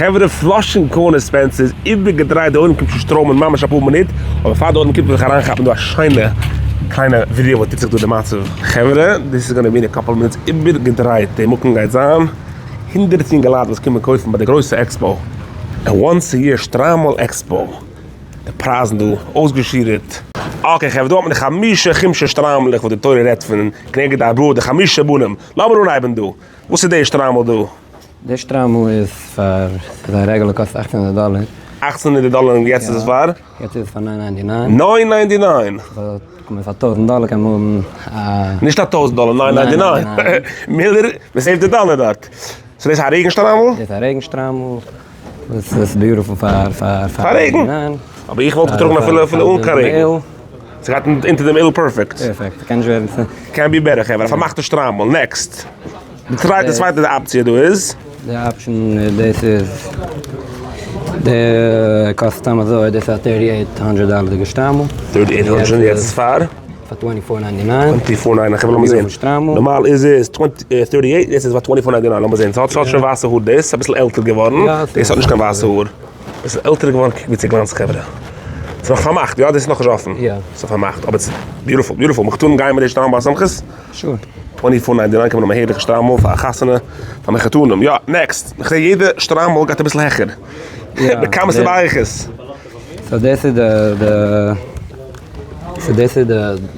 חברה פלאשינג קארנער ספענסער איז איבערגעדרייט די עולם קומט שוין שטראמען ממש אפאר מינוט אבער פאר די עולם קומט וויל איך אריינכאפן דא א שיינע קליינע ווידעא וואס טוט זיך דא די מצב. חברה דאס איז gonna be אין א couple minutes איבערגעדרייט די מקום גייט זיין הונדערטער יונגעלייט וואס קומען קויפן ביי די גרויסע expo א once a year שטריימל expo די פרייזן דא אויסגעשירעט. okay חברה דא האט מען די חמשה חומשי שטריימלעך וואס די תורה רעדט פון כנגד די ארבעה די חמשה בנים לאמיר אנהייבן דא וואס איז די שטריימל דא? די שטריימל איז פאר, ס'איז א רעגולער קאסט אכצן הונדערט דאלער. אכצן הונדערט דאלער און יעצט איז עס פאר? יעצט איז עס פאר nine ninety nine. nine ninety nine! פאר טויזנט דאלער קען מען האבן א. נישט א טויזנט דאלער, nine ninety nine. מילער, מען save ט די דאלער דארט. so דאס איז א רעגן שטריימל? דאס איז א רעגן שטריימל, וואס איז beautiful פאר פאר פאר רעגן. אבער איך וואלט געטראגן אפילו אפילו אן קיין רעגן. ס'גייט אונטער דעם מעיל פערפעקט. פערפעקט, קען נישט ווערן. קען be better חברה, א פארמאכטע שטריימל, next. די צווייטע צווייטע אפציע דא איז? די option דאס איז די קאסט סתם אזוי דאס איז א thirty eight hundred דאלערדיגע שטריימל. thirty eight hundred יעצט איז פאר? פאר twenty four ninety nine. twenty four nine חברה לאמיר זעהן. נארמאל איז עס thirty eight יעצט איז פאר twenty four ninety nine לאמיר זעהן ס'האט שוין ווייסע האר דאס אביסל עלטער געווארן דאס האט נישט קיין ווייסע האר. עס איז עלטער געווארן קוק ווי צוגלאנצט חברה. ס'איז נאך פארמאכט יא? דאס איז נאכנישט אפן. יא. ס'איז פארמאכט אבער ס'איז beautiful beautiful. מחותנים גייען מיט די שטריימל ביי שמחות? sure. twenty four ninety nine קען מען האבן א הערליכע שטריימל פאר א חתונה פאר מחותנים. יא next. איך זעה יעדע שטריימל גייט אביסל העכער. בכמות ובאיכות. so דאס איז די די so דאס איז די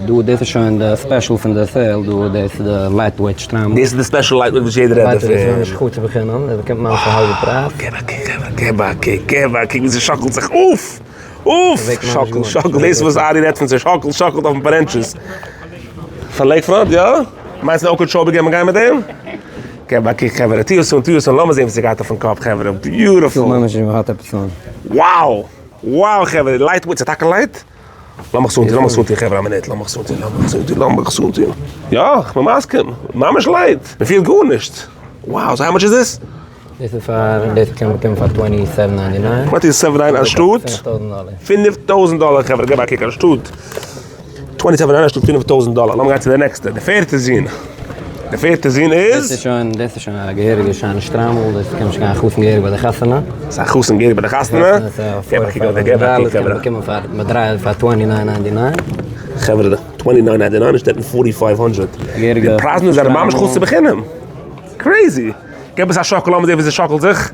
דא דאס איז שוין די special פון די sale דא דאס איז די lightweight שטריימל. דאס איז די special lightweight וואס יעדער רעדט דערפון. lightweight איז ממש חצי בחינם דאס באקומט מען פאר האלבע פרייז. געב א קוק חברה געב א קוק געב א קוק ווי ס'שאקלט זיך אוף! אוף! שאקל שאקל דאס איז וואס ארי רעדט פון ס'שאקלט שאקלט אויפן פארענטשעס. פאר לעיקפראנט יא? מיינסט אין אוקעטשאבי גייט מען גיין מיט דעם? געב א קוק חברה טו עס אן טו עס אן לאמיר זען וואס ס'גייט אויפן קאפ חברה beautiful. ממש ווי מ'האט עפעס אן. wow! wow חברה lightweight ס'איז טאקע light? לאמיך עס אנטון, לאמיך עס אנטון חברה א מינוט, לאמיך עס אנטון, לאמיך עס אנטון, לאמיך עס אנטון. יא, כ'בין מסכים, ממש light, מ'פילט גארנישט. wow, so how much איז דאס? דאס איז פאר, דאס קען מען באקומען פאר twenty seven ninety nine. twenty seven nine אנשטאט? פינף טויזנט דאלער. פינף טויזנט דאלער חברה, געב א קוק, אנשטאט twenty seven nine אנשטאט פינף טויזנט דאלער. לאמיר גיין צו די נעקסטע, די פערטע זון. די פערטע זון איז? דאס איז שוין, דאס איז שוין א געהעריגע שיינע שטריימל, דאס קען נישט גיין חתן געהעריג ביי די חתונה. ס'איז א חתן געהעריג ביי די חתונה? געב א קוק אויף די געב א קוק חברה. קען מען פאר מדרייען פאר twenty nine ninety nine. חברה, twenty nine ninety nine שטייט אין forty five hundred. די פרייזן זענען ממש חצי בחינם. crazy! געב עס א שאקל לאמיר זעהן ווי ס'שאקלט זיך.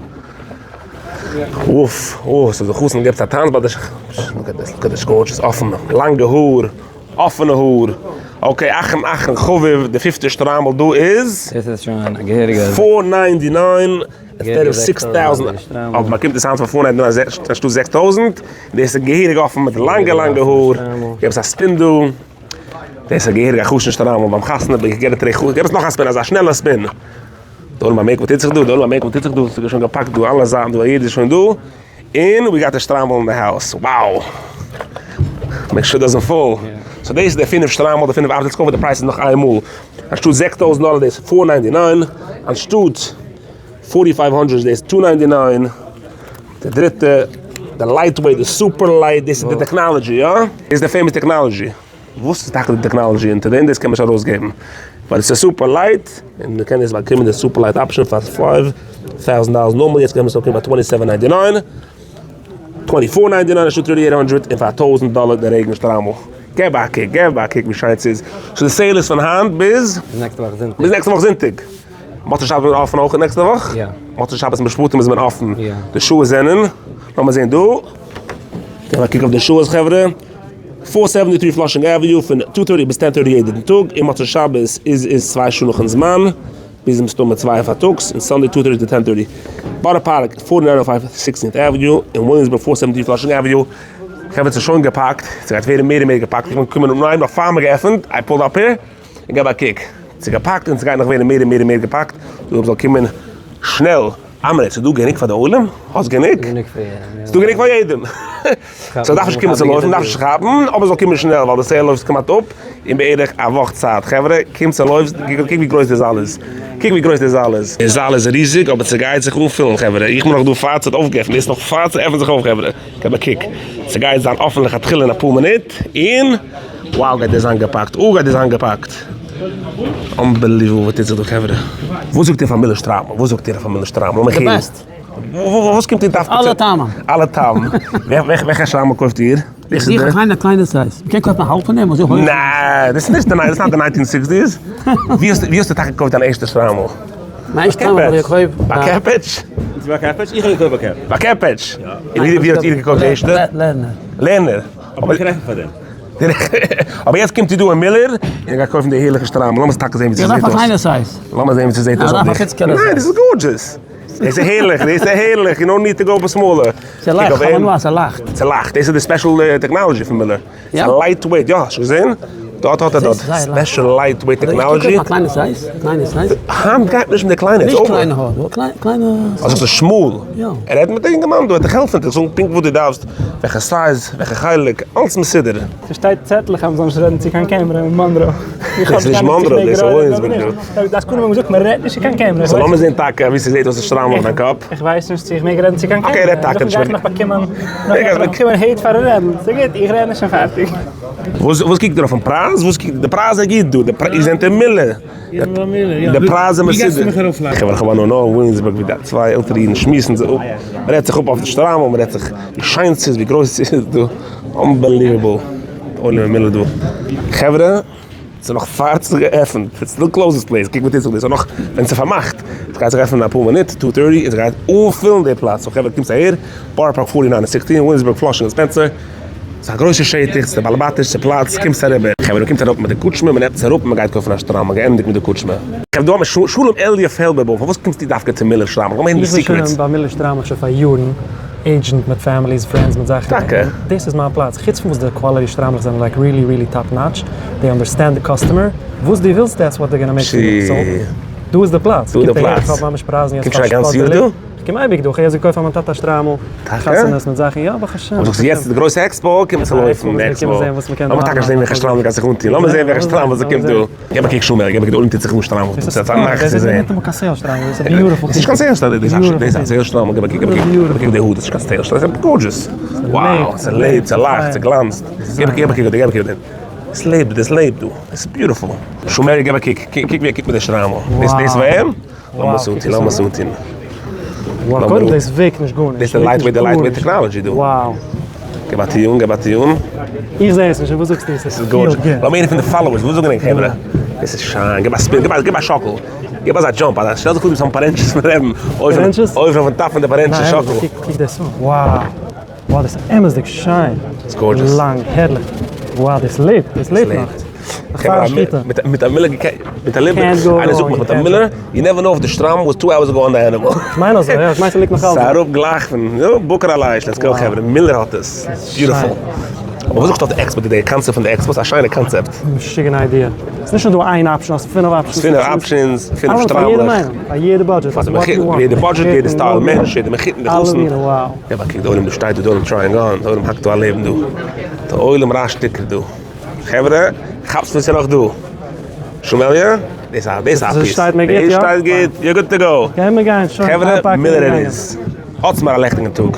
אוף, אוף, ס'איז די חתן געבט א טאנץ ביי די look at this, look at this gorgeous, אפן, לאנגע האר. אפענע האר. okay, אחרון אחרון חביב, די פיפטע שטריימל דא איז. דאס איז שוין א געהעריגע. four ninety nine instead of six thousand. אבער באקומט עס היינט פאר four ninety nine אנשטאט זעקס טויזנט. דאס איז געהעריג אפן מיט לאנגע לאנגע האר. געב עס א spin דא. דאס איז א געהעריגע חתן שטריימל ביים חתונה. געב עס נאך א spin, אזא שנעלע spin. די עולם באמערקט וואס טוט זיך דא, די עולם באמערקט וואס טוט זיך דא, ס'איז שוין געפאקט דא אלע זייטן דא, יעדער איז שוין דא. און we got די שטריימל אין די house, wow! make sure doesn't fall. so דאס איז די פינף שטריימל, די פינף outfits, קויף די פרייז נאך איין מאל. אנשטאט זעקס טויזנט דאלער דאס four ninety nine, אנשטאט forty five hundred דאס two ninety nine. די דריטע, די lightweight, די super light, דאס איז די technology, יא? דאס איז די famous technology. וואס איז טאקע די technology אונטער דעם? דאס קען מען נישט ארויסגעבן. ווייל עס איז super light, און מען קען דאס באקומען די super light option פאר five thousand dollars נארמאל, יעצט קען מען עס באקומען פאר twenty seven ninety nine, twenty four ninety nine אנשטאט thirty eight hundred, און פאר א טויזנט דאלער די רעגן שטריימל. געב א קוק, געב א קוק ווי שיין ס'איז. so די sale איז פון היינט ביז? ביז נעקסטע וואך זונטאג. ביז נעקסטע וואך זונטאג. מוצאי שבת איז מען אפן אויך נעקסטע וואך? יא. מוצאי שבת משפטים איז מען אפן. יא. די שעות זענען? לאמיר זען דא. געב א קוק אויף די שעות חברה. four seventy three Flushing Avenue פון two thirty ביז ten thirty יעדן טאג, און מוצאי שבת איז איז צוויי שעה נאכן זמן, ביז מסתמא צוויי פארטאגס, און Sunday two thirty to ten thirty. בארא פארק, forty nine oh five Sixteenth Avenue, אין וויליאמסבורג four seventy three Flushing Avenue. חברה ס'איז שוין געפאקט, ס'גייט ווערן מער און מער געפאקט, איך בין געקומען אנהייב נאך פאר מ'האט געעפנט, I pulled up here, און געב א קוק, ס'איז געפאקט און ס'גייט נאך ווערן מער און מער און מער געפאקט, דא מ'זאל קומען שנעל. אמרי, ס'איז דא גענוג פאר די עולם? האסט גענוג? ס'איז דא גענוג פאר יעדעם. so דארף נישט קומען צו לויפן, דארף נישט כאפן, אבער זאל קומען שנעל ווייל די sale לויפט כמעט אפ אין בערך א וואך צייט. חברה, קומט צו לויפט, קוק ווי גרויס די זאל איז. קוק ווי גרויס די זאל איז. די זאל איז ריזיג אבער ס'גייט זיך אנפילן חברה. איך בין נאך דא פאר ס'האט אויפגעעפנט, דאס איז נאך פאר ס'עפנט זיך אויף חברה. געב א קוק. ס'גייט זיין אפען לכתחילה אין אפאר מינוט, און wow גייט דאס זיין געפאקט, אוי גייט דאס זיין געפאקט. unbelievable וואס טוט זיך דא חברה. וואס זאגט איר פאר מילער שטריימל? וואס זאגט איר פאר מילער שטריימל? לאמיך הערן. וואס קומט איר דווקא צו? אלע טעמים. אלע טעמים. וועלכע שטריימל קויפט איר? איך זוך א קליינע קליינע size. מ'קען קויפן א האלב פון דעם אזוי הויך? ניין, דאס איז נישט די דאס איז not די nineteen sixties. ווי האסטו טאקע געקויפט דיין ערשטע שטריימל? מיין ערשטע שטריימל האב איך געקויפט ביי קעפעטש? ביי קעפעטש? איך האב געקויפט ביי קעפעטש. ביי קעפעטש? יא. און ווי האט איר געקויפט די ערשטע? לערנער. לערנער. אבער איך רעכן פאר דעם. אבער יעצט קומט איר דא אין מילער און גייט קויפן די הערליכע שטריימל. לאמיר טאקע זען ווי ס'זעט איך דארף א אויס. קליינע size. לאמיר זען ווי ס'זעט אויס אויף דיך. ניין, דאס איז gorgeous. דאס איז הערליך, דאס איז הערליך, you no need to go for smaller. ס'לייכט, כ'האב הנאה אז ס'לייכט. ס'לייכט, דאס איז די special technology פון מילער. ס'איז lightweight, יא, האסט געזען? דארט האט ער דארט special lightweight technology. א קליינע size, קליינע size. היינט גייט מען נישט מיט די קליינע, it's over. נישט קליינע האר, קליינע. אז עס איז שמאל. יא. ער רעדט מיט די אינגערמאן דא, ער וועט דיך העלפן, דיך זאגן פונקט וואס דו דארפסט, וועלכע size, וועלכע חלק, אלץ מסודר. ס'שטייט צעטלעך אז מ'זאל נישט רעדן צו קיין קעמרע אין מאנרא. דאס איז נישט מאנרא, דאס איז וויליאמסבורג דא. די עסקנים האבן געזאגט מ'רעדט נישט צו קיין קעמרע. so לאמיר זען טאקע ווי ס'זעט אויס די שטריימל אויף דיין קאפ. איך ווייס נישט צו איך מעג רעדן צו קיין קעמרע. okay רעד טאקע נישט מער. נאך באקומען נאך באקומען hate פארן רעדן. ס'גוט איך רעד נישט און פארטיג. וואס קוקט איר אויפן פרייז? וואס קוקט די פרייז איז גוט דא. איר זענט אין מילער. די פרייז איז מסודר. חברה איך האב הנאה נאר אין וויליאמסבורג ווי די צוויי עלטערע אידן שמועסן זיך אפ. מ'רעדט זיך אפ אויף די שטריימל, מ'רעדט זיך ווי שיין ס'איז ווי גרויס ס'איז דא. unbelievable. די עולם אין מילער דא. חברה. ס'איז נאך פאר ס'איז געעפנט, it's still closed this place, קוק וואס טוט זיך דא, ס'איז נאך ווען ס'איז פארמאכט, ס'גייט זיך עפענען אין אפאר מינוט, two thirty, און ס'גייט אנפילן די פלאץ, so חברה קומטס אהער, בארא פארק forty nine און sixteen, וויליאמסבורג פלאשינג און ספענסער, ס'איז א גרויסע שטח, ס'איז באלעבאטיש, ס'איז פלאץ, קומטס אריבער. חברה מ'קומט אראפ מיט די קוטשמע, מ'נעמט עס אראפ און מ'גייט קויפן א שטריימל, געענדיגט מיט די קוטשמע. חברה דא האט מען שלום אלי' פעלבערבוים, פארוואס קומסטו דווקא צו מילער שטריימל? לאמיר הערן די איך בין secrets. שוין ביי מילער שטריימלעך שוין פאר יארן, agent מיט families, friends מיט זאכן. טאקע? דאס איז מיין פלאץ, חוץ פון וואס די quality שטריימלעך זענען like really really top notch, they understand די customer, וואס דו ווילסט that's what they gonna make for you, so דא איז די פלאץ, דא איז די קומט אהער פלאץ. איך האב ממש פרייזן יעצט קומסט שוין א גאנץ יאר דא? איך קום אייביג דא, איך האב יעצט געקויפט פאר מיין טאטע א שטריימל, חתונות מיט זאכן, יא ברוך השם. אבער זאגסט יעצט איז די גרויסע expo, קומט צו לויפן די expo. לאמיר טאקע זען וועלכע שטריימל גייט זיך אנטון, לאמיר זען וועלכע שטריימל ס'קומט דא. געב א קוק שומער, געב א קוק די עולם טוט זיך אן שטריימל, דאס איז א נחת צו זען. דאס איז ניטאמאל קיין sale שטריימל, דאס איז א beautiful דאס איז נישט קיין sale שטריימל, דאס איז א sale שטריימל, געב א קוק, געב א קוק, געב א קוק די הוט, דאס איז נישט קיין sale שטריימל, דאס איז gorgeous, wow, ס'לעבט, ס'לאכט, ס'גלאנצט, געב א קוק, געב א קוק, געב א קוק, עס לעבט, עס לעבט דא, עס איז beautiful. שומער געב א קוק, קוק ווי ער קוקט מיט די שטריימל, דאס איז פאר אים? לאמיר עס אנטון, לאמיר עס אנטון. וואו, קודם דאס וועגט נישט גארנישט. דאס איז lightweight, די lightweight technology דא. וואו. געב א טיון, געב א טיון. איך זע עס נישט, וואס זאגסטו? עס איז gorgeous. לאמיר הערן פון די followers, וואס זאגן ענק חברה? דאס איז שיין, געב א spin, געב א שאקל. געב אזא jump, אזא שטעל זיך פאר דו ביסט אויפן פארענטשעס פון רעבן, אויבן אויפן top פון די פארענטשעס שאקל. קוק דאס אן, וואו. וואו דאס איז אמת'דיג שיין. ס'איז gorgeous. לאנג, הערליך. וואו דאס לעבט, דאס לעבט נאך. מיט א מילער מיט א ליבער, איינער זאגט מיך מיט א מילער, you never know if די שטריימל was two hours ago on the animal. כ'מיין אזוי, יא, כ'מיין ס'ליגט נאך אלץ. ס'אראפ גלייך פון, נו, בוקר עלייש, let's go חברה, מילער האט עס, beautiful. אבער וואס זאגסטו אויף די expo, די קאנצעפט פון די expo, ס'איז א שיינע קאנצעפט. משוגענע idea. ס'איז נישט נאר דא איין option, האסט פינף options. פינף options, פינף שטריימלעך. פאר יעדע budget. יעדע budget, יעדע style מענטש, יעדע מחותן, די חתן. געב א קוק, די עולם דא שטייט דא, די עולם trying on, די עולם האקט דא א לעבן דא. די עולם רייסט שטיקער דא. חברה, כאפטס וואס איז נאך דא. שמעליא, דאס א דאס א piece. שטייט מיר גוט, יא? שטייט גוט, you're good to go. קען מען גיין, שוין. חברה, מילער it is. האטס מיר א לעכטיגן טאג.